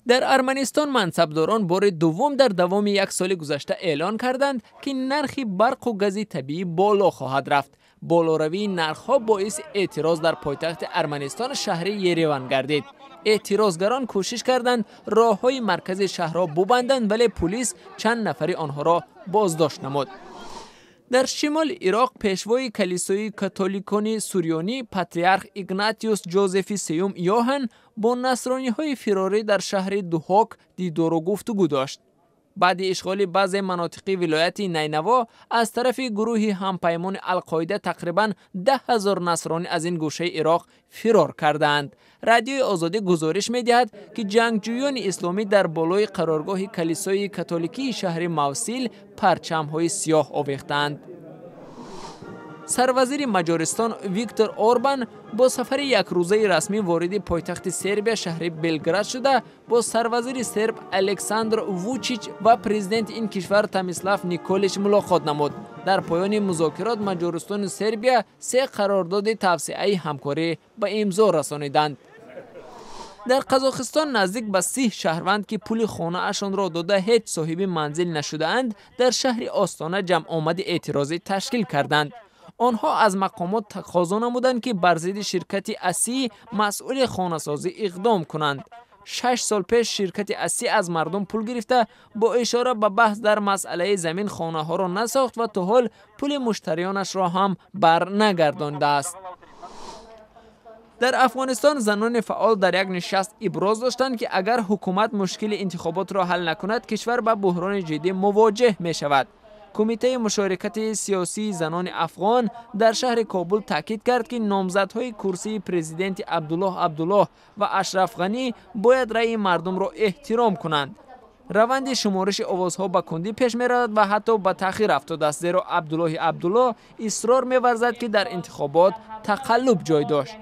Дар Арманистон мансабдорон бори дуввум дар давоми як соли гузашта эълон карданд, ки нархи барқу гази табиӣ боло хоҳад рафт. Болоравии нархҳо боиси эътироз дар пойтахти Арманистон, шаҳри Ереван гардид. Эътирозгарон кӯшиш карданд, роҳҳои маркази шаҳрро бубанданд, вале пулис чанд нафари онҳоро боздошт намуд. Дар шимоли Ироқ пешвои калисои католикони сурёнӣ, патриарх Игнатиус Ҷозефи сеюм Йоҳан бо насрониҳои фирорӣ дар шаҳри Дуҳок дидору гуфтугӯ дошт. Баъди ишғоли баъзе манотиқи вилояти Найнаво аз тарафи гурӯҳи ҳампаймони Алқоида тақрибан 10 000 насронӣ аз ин гӯшаи Ироқ фирор кардаанд. Радиои Озодӣ гузориш медиҳад, ки ҷангҷӯёни исломӣ дар болои қароргоҳи калисои католикии шаҳри Мавсил парчамҳои сиёҳ овехтаанд. Сарвазири Маҷористон Виктор Орбан бо сафари якрӯзаи расмӣ вориди пойтахти Сербия, шаҳри Белград шуда, бо сарвазири серб Александр Вучич ва президенти ин кишвар Томислав Николич мулоқот намуд. Дар поёни музокирот Маҷористону Сербия се қарордоди тавсеаи ҳамкорӣ ба имзо расониданд. Дар Қазоқистон наздик ба 30 шаҳрванд, ки пули хонаашонро дода, ҳеҷ соҳиби манзил нашудаанд, дар шаҳри Остона ҷамъомади эътирозӣ ташкил карданд. Онҳо аз мақомот тақозо намуданд, ки бар зидди ширкати Асӣ, масъули хонасозӣ, иқдом кунанд. 6 сол пеш ширкати Асӣ аз мардум пул гирифта, бо ишора ба баҳс дар масъалаи замин хонаҳоро насохт ва то ҳол пули муштариёнашро ҳам бар нагардондааст. Дар Афғонистон занони фаъол дар як нишаст иброз доштанд, ки агар ҳукумат мушкили интихоботро ҳал накунад, кишвар ба буҳрони ҷиддӣ мувоҷеҳ мешавад. Кумитаи мушорикати сиёсии занони афғон дар шаҳри Кобул таъкид кард, ки номзадҳои курсии президенти Абдуллоҳ Абдуллоҳ ва Ашраф Ғанӣ бояд раъи мардумро эҳтиром кунанд. Раванди шумориши овозҳо ба кундӣ пеш меравад ва ҳатто ба таъхир афтодааст, зеро Абдуллоҳи Абдуллоҳ исрор меварзад, ки дар интихобот тақаллуб ҷой дошт.